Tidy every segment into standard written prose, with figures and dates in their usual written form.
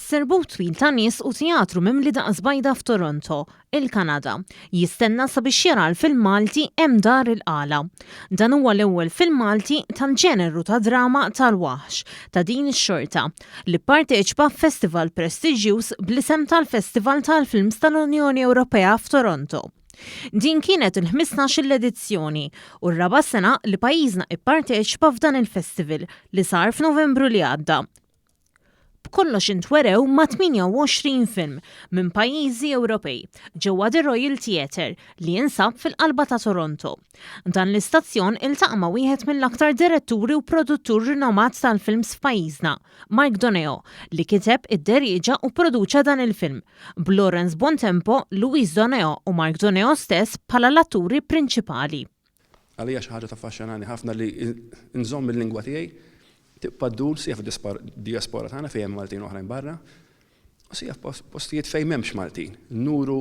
Serbut twil ta' nies u teatru mimli daqs bajda f'Toronto, il-Kanada, jistenna sabiex jara l-film Malti Hemm Dar il-Qala. Dan huwa l-ewwel film Malti tal-ġeneru ta' drama tal-waħx ta' din ix-xorta li pparteċipa f'festival prestiġjuż bl-isem tal-Festival tal-Films tal-Unjoni Ewropea f'Toronto. Din kienet il-ħmistax-il edizzjoni u r-raba' sena li pajjiżna ipparteċipa f'dan il-festival li sar f'Novembru li għadda. B'kollox intwerew ma' 28 film minn pajjiżi Ewropej ġewwa The Royal Theatre li jinsab fil-qalba ta' Toronto. Dan l-istazzjon iltaqa' ma' wieħed mill-aktar diretturi u produttur rinomat tal-films f'pajjiżna, Mark Doneo, li kiteb, idderieġa u pproduċa dan il-film, b'Lawrence Buontempo, Louise Doneo u Mark Doneo stess bħala l-atturi prinċipali. Għalija xi ħaġa taffaxxinani ħafna li nżomm il-lingwa tiegħi tibqa' ddur sija fid-diaspora tagħna fejn hemm Maltin oħrajn barra, u sija f'postijiet fejn m'hemmx Maltin. Nuru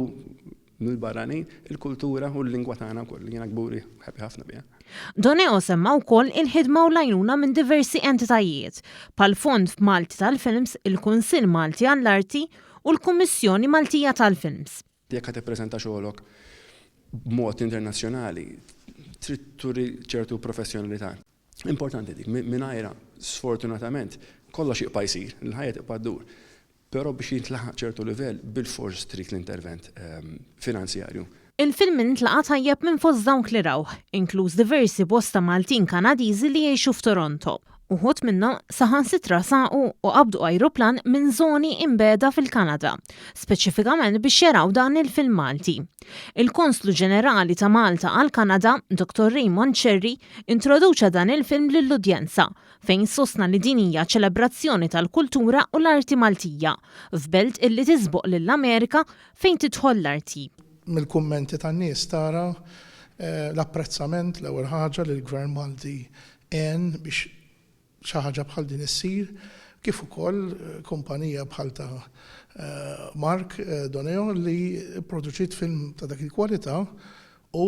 lill-barranin il-kultura u l-lingwa tagħna wkoll li jiena kburi u happy ħafna biha. Doneo semma wkoll il-ħidma u l-għajnuna minn diversi entitajiet, bħall-Fond Malti tal-Films, il-Kunsill Malti għall-Arti u l-Kummissjoni Maltija tal-Films. Jekk ħa tippreżenta xogħlok b'mod internazzjonali, trid turi ċertu professjonalità. Importanti dik, mingħajrha, sfortunatament, kollox jibqa' jsir, il-ħajja tibqa' ddur. Però biex jintlaħaq ċertu livell, bilfors trid l-intervent finanzjarju. Il-film intlaqa' tajjeb minn fost dawk li rawh, inkluż diversi bosta Maltin Kanadiżi li jgħixu f'Toronto. Uħud minnhom saħansitra saqu u qabdu ajruplan minn żoni imbiegħda fil-Kanada, speċifikament biex jaraw dan il-film Malti. Il-Konslu Ġenerali ta' Malta għall-Kanada, Dottor Raymond Scerri, introduċa dan il-film lill-udjenza, fejn sostna li din hija ċelebrazzjoni tal-kultura u l-arti Maltija, f'belt illi tisboq lill-Amerika fejn tidħol l-arti. Mill-kummenti tan-nies tara l-apprezzament l-ewwel ħaġa li l-Gvern Malti għen biex xi ħaġa bħal din issir, kif ukoll kumpanija bħal ta' Mark Doneo li pproduċiet film ta' dak il-kwalità u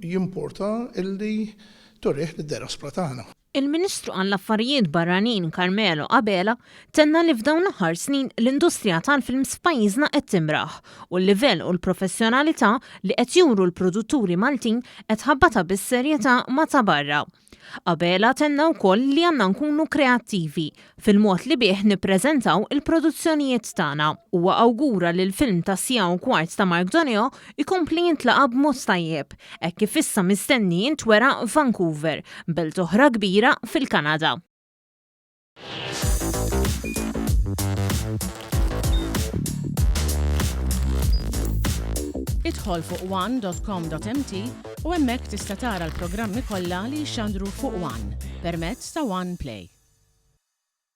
jimporta illi turih lid-diaspora tagħna. Il-Ministru għall-Affarijiet Barranin Carmelo Abela tenna li f'dawn l-aħħar snin l-industrija tal-films f'pajjiżna qed timraħ u l-livell u l-professjonalità li qed juru l-produtturi Maltin qed tħabbatha bis-serjetà ma' ta' barra. Abela tenna wkoll li għandna nkunu kreattivi fil-mod li bih nippreżentaw il-produzzjonijiet tagħna. Huwa awgura li l-film ta' siegħa u kwart ta' Mark Doneo jkompli jintlaqa' b'mod tajjeb, hekk kif issa mistenni jintwera f'Vancouver, belt oħra kbira fil-Kanada. Idħol fuq one.com.mt u hemmhekk tista' tara l-programmi kollha li jixxandru fuq One permezz ta' One Play.